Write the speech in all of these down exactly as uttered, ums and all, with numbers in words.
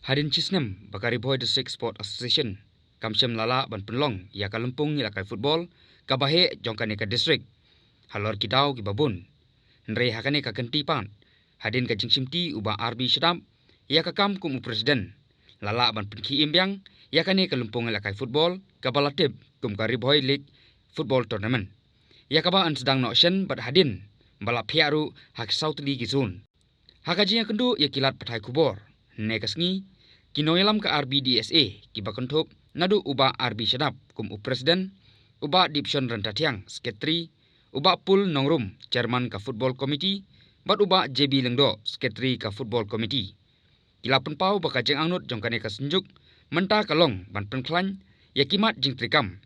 Hadien shisnem ba ka Ri Bhoi District Sport Association kam shym la lah ban pynlong ïa ka lympung ïalehkai football kaba heh jong kane ka district halor ki daw kiba bun. Hynrei ha kane ka kynti pat, hadien ka jingshimti u Bah R B Shadap ïa ka kam kum u president, la lah ban pynkhie im biang ïa kane ka lympung ïalehkai football kaba la tip kum ka Ri Bhoi League Football Tournament, ïa kaba yn sdang noh shen bad hadien ba la phiah ruh ha ki saw tylli ki zone. Ha ka jingïakynduh ïa ki lad pathai khubor hynne ka sngi, ki nongïalam ka R B D S A kiba kynthup naduh u Bah R B Shadap kum u president, u Bah Dipshon Ryntathiang, secretary, u Bah Pul Nongrum, chairman ka football committee, bad u Bah J B Lyngdoh, secretary ka football committee, ki la pynpaw ba ka jingangnud jong kane ka synjuk mynta ka long ban pynkhlaiñ ïa ki mat jingtrei kam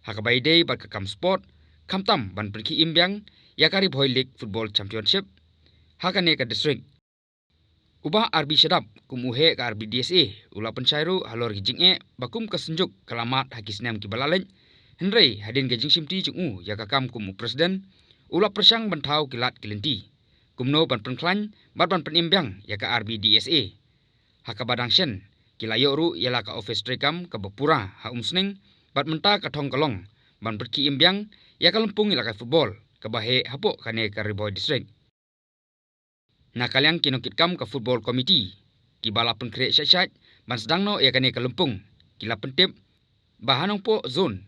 ha kaba ïadei bad ka kam sport, khamtam ban pynkhie im biang ïa ka Ri Bhoi League Football Championship ha kane ka district. U Bah R B Shadap kum u heh ka R B D S A u la pynshai ruh halor ki jingeh ba kum ka synjuk ka la mad ha ki snem kiba la leit, hynrei hadien ka jingshimti jong u ïa ka kam kum u president, u la pyrshang ban thaw ki lad ki lynti kumno ban pynkhlaiñ bad ban pynim biang ïa ka R B D S A. Ha kaba dang shen, ki la ïoh ruh ïa la ka office treikam kaba pura ha Umsning, bad mynta ka thong ka long ban pynkhie im biang ïa ka lympung ïalehkai football kaba heh hapoh kane ka Ri Bhoi District. Na ka liang ki nongkitkam ka football committee kiba la pynkhreh shait shait ban sdang noh ïa kane ka lympung, ki la pyntip ba ha Nongpoh zone,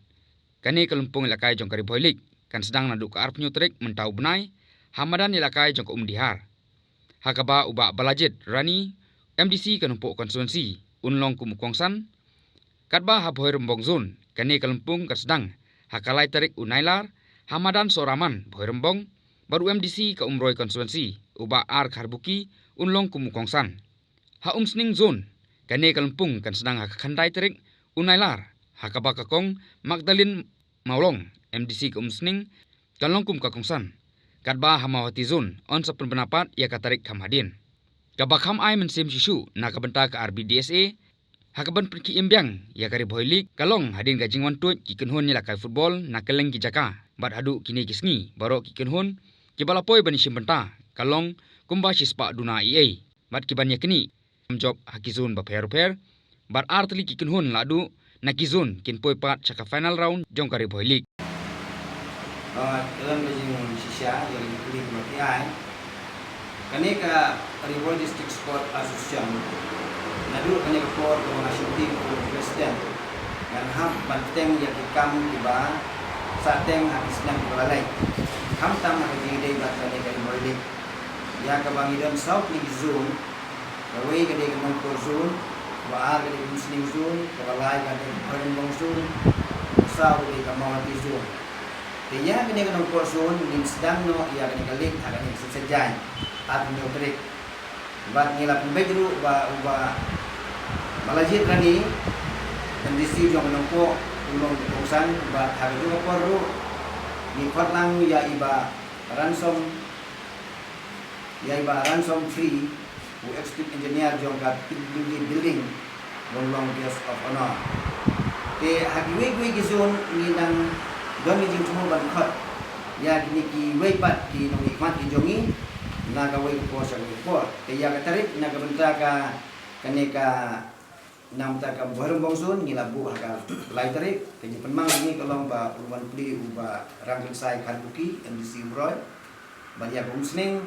kane ka lympung ïalehkai jong ka Ri Bhoi League kan sdang naduh ka arphew tarik mynta u bnai ha madan ïalehkai jong ka Umdihar, ha kaba u Bah Balajied Rani, M D C ka Nongpoh constituency, un long kum u kongsan. Katba ha Bhoirymbong zone, kane ka lympung kan sdang ha ka lai tarik u Nailar ha madan Sohraman, Bhoirymbong, bad u M D C ka Umroi constituency, u Bah R Kharbuki, un long kum u kongsan. Ha Umsning zone, kane ka lympung kan sdang ha ka khyndai tarik u Nailar, ha kaba ka Kong Magdalene Mawlong, M D C ka Umsning, kan long kum ka kongsan. Katba ha Mawhati zone yn sa pynbna pat ïa ka tarik kham hadien. Kaba kham ai mynsiem shisha na ka bynta ka R B D S A ha kaban pynkhie im biang ïa ka Ri Bhoi League ka long hadien ka jingwan tuid ki kynhun ïalehkai football na kylleng ki jaka, bad haduh kine ki sngi baroh ki kynhun kiba la poi ban ïashim bynta ka long kumba shispah duna eiei, bad kiban ïaknieh kam jop ha ki zone bapher bapher, bad ar tylli ki kynhun la duh na ki zone kin poi pat sha ka final round jong ka Ri Bhoi League. Ah, ka long ka jingshisha ïa ka jingkylli kaba phi ai. Kane ka Ri Bhoi District Sport Association, naduh kane ka por kaba nga shim ïa ka president, ngan hap ban teng ïa ki kam kiba sah teng ha ki snem kiba la leit, khamtam ha ka jingïadei bad kane ka Ri Bhoi League. Ïa kaba ngi don saw tylli ki zone, kawei ka dei ka Nongpoh zone, kaba ar ka dei ka Umsning zone, kaba lai ka dei ka Bhoirymbong zone, kaba saw ka dei ka Mawhati zone. Te ïa kane ka Nongpoh zone ngin sdang noh ïa kane ka league ha kane ka sien sa jaiñ, arphew tarik. Bad ngi la pynbeit ruh ba u Bah Balajied Rani, M D C jong ka Nongpoh, u long u kongsan, bad ha kajuh ka por ruh ngi khot lang ïa i Bah Ransom, ïa i Bah Ransom Free, u executive engineer jong ka P W D building, ban long guest of honour. Te ha kiwei kiwei ki zone ngi dang don ki jingthmu ban khot ïa kine kiwei pat ki nongmihkhmat ki jong ngi, na kawei ka por sha kawei ka por. Te ïa ka tarik na ka bynta ka, kane ka, na ka bynta ka Bhoirymbong zone ngi la buh ha ka lai tarik. Ka jingpynmang ngi ka long ba u wan plie u Bah Rangkynsai Kharbuki, M D C Umroi. Bad ïa ka Umsning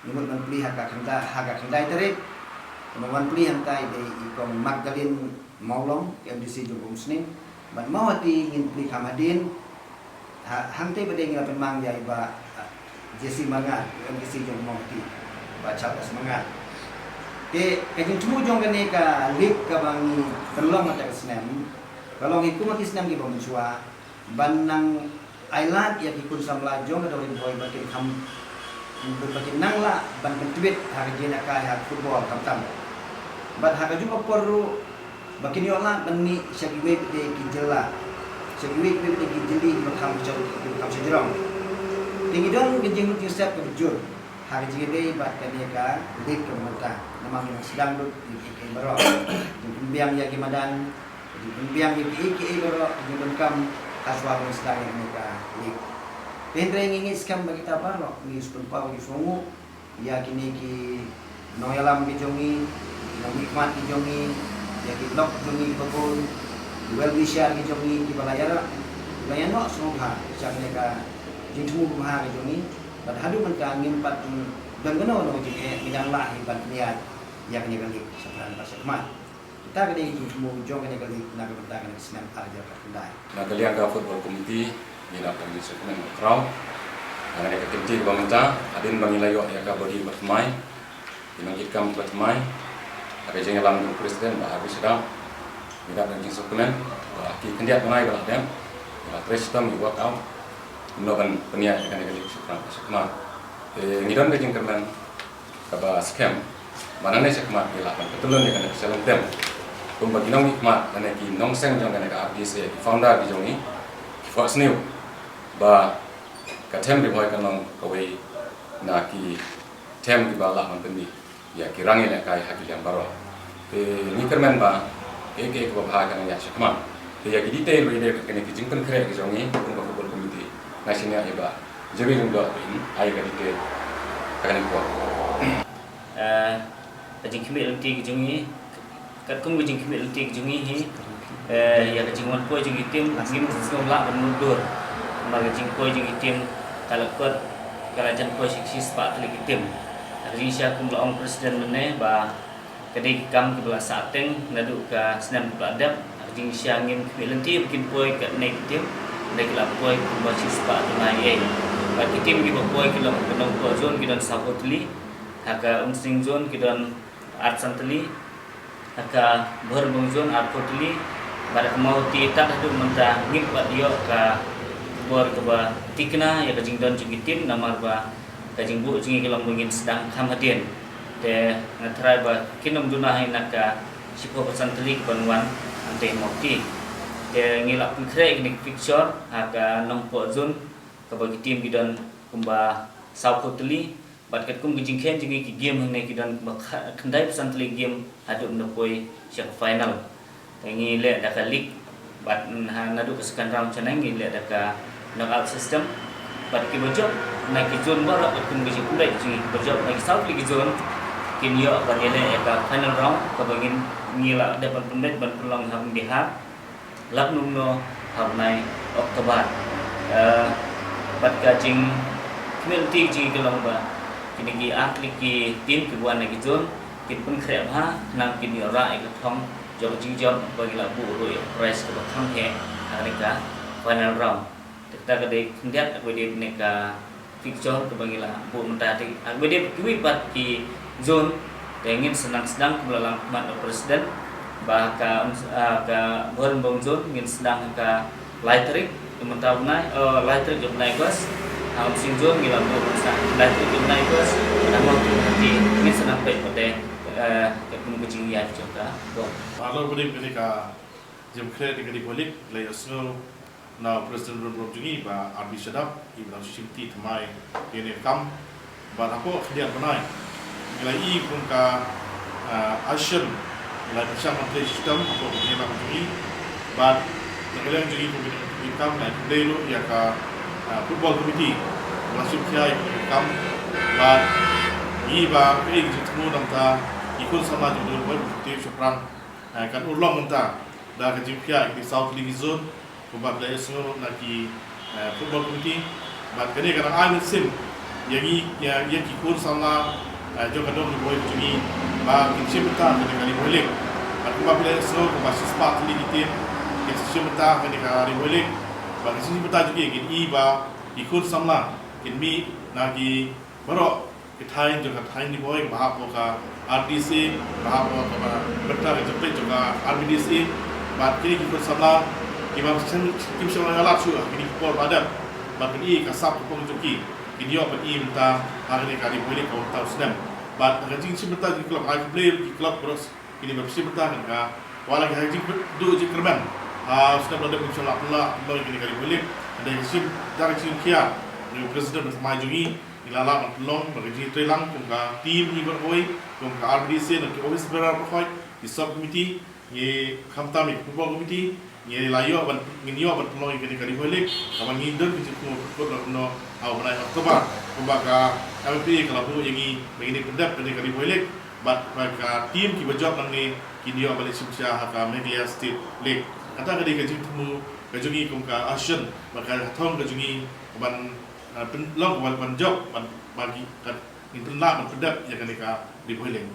ngi mut ban plie ha ka khyndai, ha ka khyndai tarik. Kaba wan plie hangtai dei i Kong Magdalene Mawlong, ka M D C jong ka Umsning. Bad Mawhati ngin plie kham hadien. Ha, hangtei pat dei ngi la pynmang ïa i Bah, ah, Jessie Marngar, ka M D C jong Mawhati, Bah Charles Marngar. Te ka jingthmu jong kane ka league kaba ngi pynlong mynta ka snem, ka long hi kum ha ki snem kiba mynshuwa, ban nang ailad ïa ki khun samla jong ka Dong Ri Bhoi ba kin kham, ba kin nang lah ban pyntweet ha ka jingïalehkai ha football khamtam. Bad ha kajuh ka por ruh ba kin ïoh lad ban mih sha kiwei pat de ki jylla, sha kiwei pat de ki jylla kiba kham sha, kiba kham shajrong. Te ngi don ka jingmut jingsep kaba jur ha ka jingïadei bad kane ka league kaba mynta. Namar ngi dang sdang lut ïa kiei kiei baroh, jingpynbiang ïa ki madan, jingpynbiang ïa kiei kiei baroh, jingpynkam ha shuwa ban sdang ïa kane ka league. Te hynrei ngi ngeit skhem ba kita baroh ngi shu pynpaw, ngi shu nguh ïa kine ki Nongïalam ki jong ngi, nongmihkhmat ki jong ngi, ïa ki lok jong ngi ki babun, ki well wisher ki jong ngi kiba la ïarap, kiba ïanoh sngewbha sha kane ka jingthmu babha ka jong ngi. Bad haduh mynta ngim pat don kano kano ka jingeh, ngi dang lah hi ban pynïaid ïa kane ka league shaphrang bad shakhmat. Kita ka dei ka jingthmu jong kane ka league na ka bynta kane ka snem ar hajar khatkhyndai. Na ka liang ka football committee ngi dap ka jingshakmen ba khraw. Na kane ka kynti kaba mynta hadien ba ngi la ïoh ïa ka body ba thymmai, ki nongkitkam ba thymmai, ha ka jingïalam jong u president Bah Arbi Shadap, ngi dap ka jingshakmen ba ki khyndiat bnai ba la dep ngi la trei shitom ngi work out kumno ban pynïaid ïa kane ka league shaphrang bad shakhmat. Te ngi don ka jingkyrmen kaba skhem ba nangne shakhmat ngi lah ban pyntylun ïa kane ka shalong tem. Kumba ki nongmihkhmat lane ki nongseng jong kane ka R D S A, ki founder ki jong ngi, ki fahsniew ba ka them Ri Bhoi kan long kawei na ki them kiba lah ban pynmih ïa ki rangïalehkai ha ki liang baroh. Te ngi kyrmen ba kaei kaei kaba bha kan ïaid shakhmat. Te ïa ki detail ba ïadei bad kane ki jingpynkhreh ki jong ngi kum ka football committee, nga shim ïa i Bah Jerry Lyngdoh ba in ai ka detail ha kane ka por. Eh, ka jingkhmih lynti ka jong ngi, katkum ka jingkhmih lynti ka jong ngi hi, eh, ïa ka jingwan poi jong ki team ngim sngew lah ban mutdur. Namar ka jingpoi jong ki team ka la kot, ka la jan poi shi, shispah tylli ki team. Ha ka jingshisha kum la ong president mynne ba ka dei ki kam kiba la sah teng naduh ka snem kaba la dep. Ha ka jingshisha ngim khmih lynti ba kin poi katne ki team, hynrei ki la poi kumba shispah tyngka ei. Bad ki team kiba poi ki long, ki long Nongpoh zone ki don sawphew tylli, ha ka Umsning zone ki don arphew san tylli, ha ka Bhoirymbong zone arphew tylli. Bad ha ka Mawhati tad haduh mynta ngim pat ïoh ka khubor kaba thikna ïa ka jingdon jong ki team, namar ba ka jingbuh jong ngi ka long ba ngin sdang kham hadien. Te nga tharai ba kin ym duna hi na ka shiphew phew san tylli kiban wan hangtei ha Mawhati. Te ngi la pynkhreh ïa kine ki fixture ha ka Nongpoh zone kaba ki team ki don kumba sawphew tylli. Bad katkum ka jingkheiñ jong ngi ki game hangne ki don kumba kha-, khyndai phew san tylli game haduh mynta poi sha ka final. Te ngi leh da ka league, bad, mm, ha, naduh ka second round shaneng ngi leh da ka knockout system. Bad kiba jop na ki zone baroh katkum ka jingpynbeit jong ngi, kiba jop na ki saw tylli ki zone kin ïoh ban ïaleh ïa ka final round kaba ngin, ngi la dep ban pynbeit ban pynlong ha Umdihar, lak kumno ha u bnai October. Eh, bad ka jingkhmih lynti jong ngi ka long ba kine ki ar tylli ki team kiba wan na ki zone kin pynkhreh bha, khnang kin ïoh rah ïa ka thong jong ka jingjop ba ngi la buh ruh ïa ka prize kaba kham heh ha kane ka final round. Te kata ka dei khyndiat kaba dei kane ka fixture kaba ngi la buh mynta. Te, ah, kaba dei kiwei pat ki zone, te ngin sa nang sdang kumba la ong khmat u president ba ka, ah, ka Bhoirymbong zone ngin sdang ha ka lai tarik jong mynta u bnai, eh, lai tarik jong u bnai August. Ha Umsning zone ngi la buh mynta lai tarik jong u bnai August. Namar tu nanti ngin sa nang peit pat, eh, katkum ka jingïaid jong ka bor. Paralok, ba dei kane ka jingpynkhreh ïa kane ka Ri Bhoi League, la ïohsngew na u president burom burom jong ngi Bah Arbi Shadap, iba dang shu shimti thymmai ïa kane ka kam. Bad hapoh khyndiat bnai ngi la ïohi kum ka, ah, action, ngi la pynshai ban trei shitom hapoh ka jingïalam jong ngi. Bad na ka liang jong ngi kum ka jingïalam, ngi khublei ruh ïa ka, ah, football committee ba la shu khia ïa ka kam. Bad ngi ba ka ïing jingthmu na ka bynta ki khun samla jong ngi ba ki team shaphrang, ah, kan urlong mynta da ka jingkhia ïa ki saw tylli ki zone. Kumba phi la ïohsngew na ki, eh, football committee. Bad kane ka dang ai mynsiem ïa ngi, ïa, ïa ki khun samla, eh, jong ka dong Ri Bhoi jong ngi ba kin shim bynta ha kane ka Ri Bhoi League. Bad kumba phi la ïohsngew kumba shispah tylli ki team kin shim bynta ha kane ka Ri Bhoi League. Bad ka jingshim bynta jong ki, kin i ba ki khun samla kin mih na ki baroh ki thaiñ jong ka thaiñ Ri Bhoi, ba hapoh ka R D S A, ba hapoh ka, ba bynta ka jingpeit jong ka R B D S A. Bad kine ki khun samla kiba kim shym la ïalap shuh ha kine ki por ba dep, bad kine ka sap ka pung jong ki, kin ïoh ban i bynta ha kane ka Ri Bhoi League ka bynta u snem. Bad ha ka jingshim bynta jong ki club, ai khublei ki club baroh kine ba shim bynta ha kane ka, wat la ki ha ka jingduh jingkyrmen ha u snem ba dep kim shym la pynlong ïa kane ka Ri Bhoi League. Hynrei ka jingshim, da ka jingkhia jong u president ba thymmai jong ngi, ngi la lah ban pynlong, bad ka jingtrei lang kum ka team ngi baroh kawei, kum ka R B D S A, na ki office bearer baroh kawei, ki sub committee, ngi khamtam ïa ki football committee, ngi la ïoh ban, ngin ïoh ban pynlong ïa kane ka Ri Bhoi League, kaba ngi don ka jingthmu ban pynkut lad kumno ha u bnai October. Kumba ka M P A ka la buh ïa ngi ba ngin pyndep kane ka Ri Bhoi League bad ba ka team kiba jop nangne kin ïoh ban leit shim sha ha ka Meghalaya State League. Kata ka dei ka jingthmu ka jong ngi kum ka association bad ka thong ka jong ngi ban, ah, pyn-, long ban, ban jop ban, ba ki ka ngin pynlah ban pyndep ïa kane ka Ri Bhoi League.